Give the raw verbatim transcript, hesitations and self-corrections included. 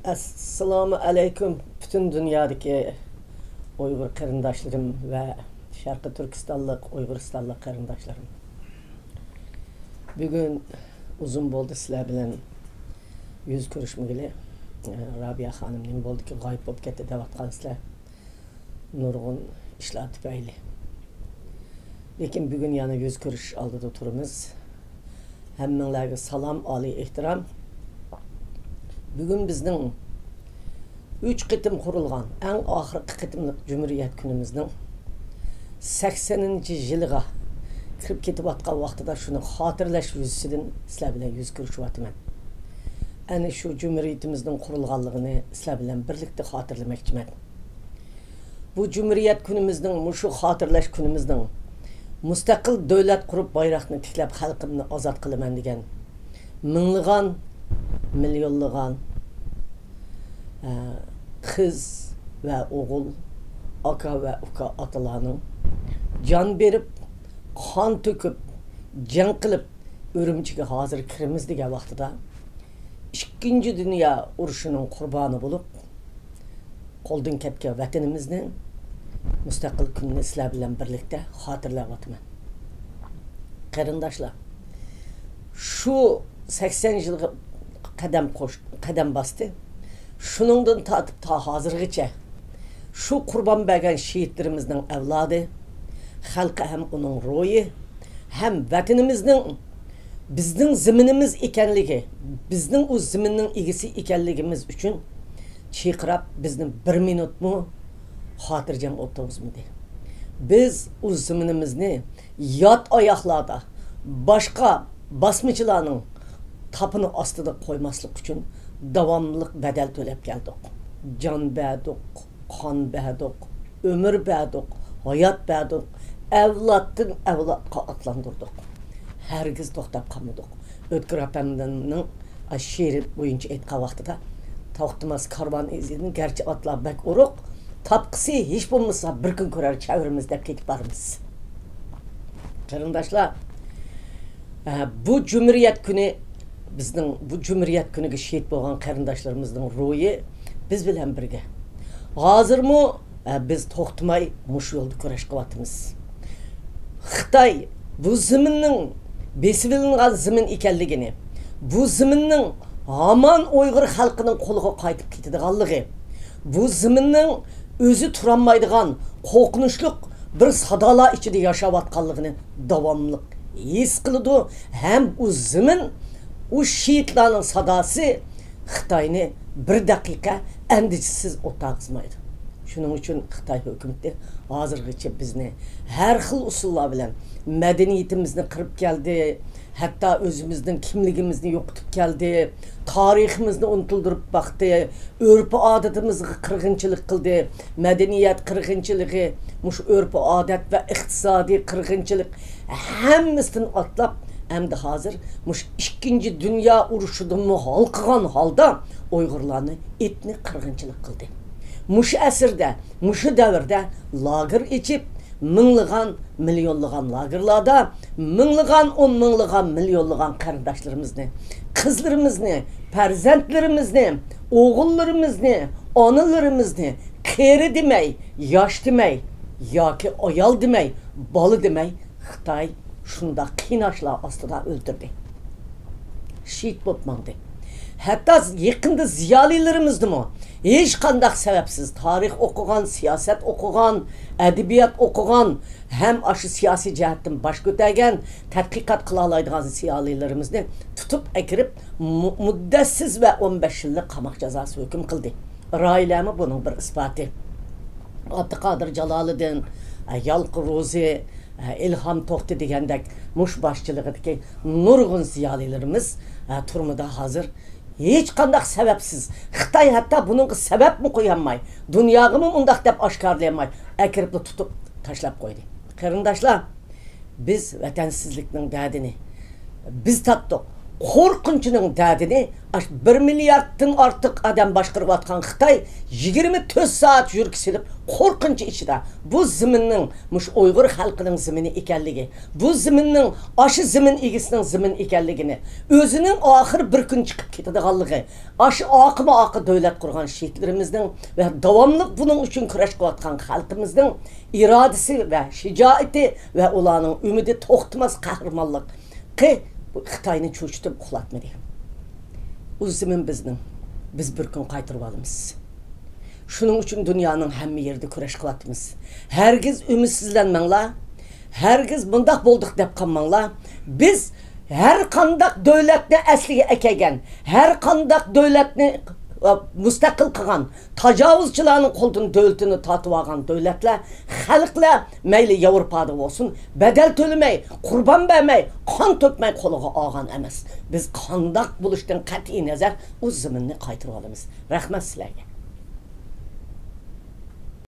ئەسسالامۇ ئەلەيكۇم، پۈتۈن دۇنيادىكى ئۇيغۇر قېرىنداشلىرىم ۋە شەرقىي تۈركىستانلىق، ئۇيغۇرىستانلىق قېرىنداشلىرىم. بۈگۈن ئۇزۇن بولدى سىلەر بىلەن يۈز كۆرۈشمىگىلى. رابىيە خانىم، نېمە بولدىكى، غايىب بولۇپ كەتتى دەۋاتقانسىلەر. نۇرغۇن ئىشلار تۈپەيلى. لېكىن بۈگۈن يەنە يۈز كۆرۈشۈش ئالدىدا تۇرىمىز. ھەممىڭلارغا سالام، ئالىي ئېھتىرام. بۈگۈن بىزنىڭ ئۈچ قېتىم قۇرۇلغان ئەڭ ئاخىرقى قېتىملىق جۇمھۇرىيەت كۈنىمىزنىڭ سەكسەنىنچى يىلىغا كىرىپ كېتىۋاتقان ۋاقتىدا شۇنى خاتىرىلەش يۈزىسىدىن سىلەر بىلەن يۈز كۆرۈشۈۋاتىمەن. ئەنە شۇ جۇمھۇرىيىتىمىزنىڭ قۇرۇلغانلىقىنى سىلەر بىلەن بىرلىكتە خاتىرىلىمەكچىمەن. بۇ جۇمھۇرىيەت كۈنىمىزنىڭ، مۇشۇ خاتىرىلەش كۈنىمىزنىڭ، مۇستەقىل دۆلەت قۇرۇپ، بايراقنى تىكلەپ، خەلقىمنى ئازاد قىلىمەن دېگەن مىڭلىغان، مىليونلىغان، ئە، قىز ۋە ئوغۇل، ئاكا ۋە ئۇكا ئاتىلارنىڭ جان بېرىپ، قان تۆكۈپ، جەڭ قىلىپ، ئۈرۈمچىگە ھازىر كىرىمىز دېگەن ۋاقتىدا، ئىككىنچى دۇنيا ئۇرۇشىنىڭ قۇربانى بولۇپ، قولدىن كەتكەن ۋەتىنىمىزنى، مۇستەقىل كۈنىنى سىلەر بىلەن بىرلىكتە خاتىرىلەۋاتىمەن. قېرىنداشلار، شۇ سەكسەن يىلغا قەدەم قوش-، قەدەم باستى. شۇنىڭدىن تارتىپ تا ھازىرغىچە شۇ قۇربان بەرگەن شېھىتلىرىمىزنىڭ ئەۋلادى، خەلقى ھەم ئۇنىڭ روھى، ھەم ۋەتىنىمىزنىڭ بىزنىڭ زېمىنىمىز ئىكەنلىكى، بىزنىڭ ئۇ زېمىننىڭ ئىگىسى ئىكەنلىكىمىز ئۈچۈن چىرقىراپ، بىزنى بىر مىنۇتمۇ خاتىرجەم ئولتۇرغۇزمىدى. بىز ئۇ زېمىنىمىزنى يات ئاياقلاردا، باشقا باسمىچىلارنىڭ تاپىنى ئاستىدا قويماسلىق ئۈچۈن داۋاملىق بەدەل تۆلەپ كەلدۇق. جان بەردۇق، قان بەردۇق، ئۆمۈر بەردۇق، ھايات بەردۇق، ئەۋلادتىن ئەۋلادقا ئاتلاندۇردۇق. ھەرگىز توختاپ قالمىدۇق. ئۆتكۈر ئەپەندىمنىڭ شېئىرى بويىچە ئېيتقان ۋاقتىدا، توختىماس كارۋان ئىزىدىن گەرچە ئاتلار بەك ئورۇق، تاپقۇسى ھېچ بولمىسا بىر كۈن كۆرەر چەۋرىمىز دەپ كېتىپ بارىمىز. قېرىنداشلار، ئە، بۇ جۇمھۇرىيەت كۈنى، بىزنىڭ بۇ جۇمھۇرىيەت كۈنىگە شېھىت بولغان قېرىنداشلىرىمىزنىڭ روھى بىز بىلەن بىرگە. ھازىرمۇ، ئە، بىز توختىماي مۇشۇ يولدا كۈرەش قىلىۋاتىمىز. خىتاي بۇ زېمىننىڭ بېسىۋېلىنغان زېمىن ئىكەنلىكىنى، بۇ زېمىننىڭ ھامان ئۇيغۇر خەلقىنىڭ قولىغا قايتىپ كېتىدىغانلىقى، بۇ زېمىننىڭ ئۆزى تۇرالمايدىغان قورقۇنچلۇق بىر سادالار ئىچىدە ياشاۋاتقانلىقىنى داۋاملىق ھېس قىلىدۇ ھەم ئۇ زېمىن، ئۇ شېھىتلارنىڭ ساداسى خىتاينى بىر دەقىقە ئەندىشىسىز ئولتۇرغۇزمايدۇ. شۇنىڭ ئۈچۈن خىتاي ھۆكۈمىتى ھازىرغىچە بىزنى ھەر خىل ئۇسۇللار بىلەن مەدەنىيىتىمىزنى قىرىپ كەلدى، ھەتتا ئۆزىمىزنىڭ كىملىكىمىزنى يوقىتىپ كەلدى، تارىخىمىزنى ئۇنتۇلدۇرۇپ باقتى، ئۆرپ-ئادىتىمىزغا قىرغىنچىلىق قىلدى، مەدەنىيەت قىرغىنچىلىقى، مۇشۇ ئۆرپ-ئادەت ۋە ئىقتىسادىي قىرغىنچىلىق ھەممىسىدىن ئاتلاپ، ئەمدى ھازىر مۇشۇ ئىككىنچى دۇنيا ئۇرۇشىدىنمۇ ھالقىغان ھالدا ئۇيغۇرلارنى ئېتنىك قىرغىنچىلىق قىلدى. مۇشۇ ئەسىردە، مۇشۇ دەۋردە لاگېر ئېچىپ، مىڭلىغان، مىليونلىغان لاگېرلاردا مىڭلىغان، ئون مىڭلىغان، مىليونلىغان قېرىنداشلىرىمىزنى، قىزلىرىمىزنى، پەرزەنتلىرىمىزنى، ئوغۇللىرىمىزنى، ئانىلىرىمىزنى قېرى دېمەي، ياش دېمەي ياكى ئايال دېمەي، بالا دېمەي، خىتاي شۇنداق قىيناشلار ئاستىدا ئۆلتۈردى. شېھىت بولۇپ ماڭدى. ھەتتا يېقىندا زىيالىيلىرىمىزنىمۇ ھېچقانداق سەۋەبسىز تارىخ ئوقۇغان، سىياسەت ئوقۇغان، ئەدەبىيات ئوقۇغان ھەم ئاشۇ سىياسىي جەھەتتىن باش كۆتەرگەن، تەتقىقات قىلالايدىغان زىيالىيلىرىمىزنى تۇتۇپ ئەكىرىپ، مۇ-، مۇددەتسىز ۋە ئون بەش يىللىق قاماق جازاسى ھۆكۈم قىلدى. راھىلەمۇ بۇنىڭ بىر ئىسپاتى. ئابدۇقادىر جالالىدىن، يالقۇن روزى، ئىلھام توختى دېگەندەك مۇشۇ باشچىلىقىدىكى نۇرغۇن زىيالىيلىرىمىز تۈرمىدە ھازىر. ھېچقانداق سەۋەبسىز، خىتاي ھەتتا بۇنىڭغا سەۋەبمۇ قويالماي، دۇنياغىمۇ ئۇنداق دەپ ئاشكارىلىيالماي، ئەكىرىپلا تۇتۇپ تاشلاپ قويدى. قېرىنداشلار، بىز ۋەتەنسىزلىكنىڭ دەردىنى، بىز تارتتۇق. قورقۇنچىنىڭ دەردىنى ئاشۇ بىر مىلياردتىن ئارتۇق ئادەم باشقۇرۇۋاتقان خىتاي يىگىرمە تۆت سائەت يۈرىكى سېلىپ، قورقۇنچ ئىچىدە بۇ زېمىننىڭ، مۇشۇ ئۇيغۇر خەلقىنىڭ زېمىنى ئىكەنلىكى، بۇ زېمىننىڭ ئاشۇ زېمىن ئىگىسىنىڭ زېمىن ئىكەنلىكىنى، ئۆزىنىڭ ئاخىر بىر كۈن چىقىپ كېتىدىغانلىقى، ئاشۇ ئاقىمۇ ئاقا دۆلەت قۇرغان شېھىتلىرىمىزنىڭ ۋە داۋاملىق بۇنىڭ ئۈچۈن كۈرەش قىلىۋاتقان خەلقىمىزنىڭ ئىرادىسى ۋە شىجائىتى ۋە ئۇلارنىڭ ئۈمىدى توختىماس قەھرىمانلىقى بۇ خىتاينى چۆچۈتۈپ ئۇخلاتمىدى. ئۇ زېمىن بىزنىڭ. بىز بىر كۈن قايتۇرۇۋالىمىز. شۇنىڭ ئۈچۈن دۇنيانىڭ ھەممە يېرىدە كۈرەش قىلىۋاتىمىز. ھەرگىز ئۈمىدسىزلەنمەڭلار. ھەرگىز مۇنداق بولدۇق دەپ قالماڭلار. بىز ھەر قانداق دۆلەتنى ئەسلىگە ئەكەلگەن، ھەر قانداق دۆلەتنى، ئا، مۇستەقىل قىلغان، تاجاۋۇزچىلارنىڭ قولىدىن دۆلىتىنى تارتىۋالغان دۆلەتلەر، خەلقلەر مەيلى ياۋروپادا بولسۇن، بەدەل تۆلىمەي، قۇربان بەرمەي، قان تۆكمەي قولىغا ئالغان ئەمەس. بىز قانداق بولۇشتىن قەتئىي نەزەر ئۇ زېمىننى قايتۇرۇۋالىمىز. رەھمەت سىلەرگە.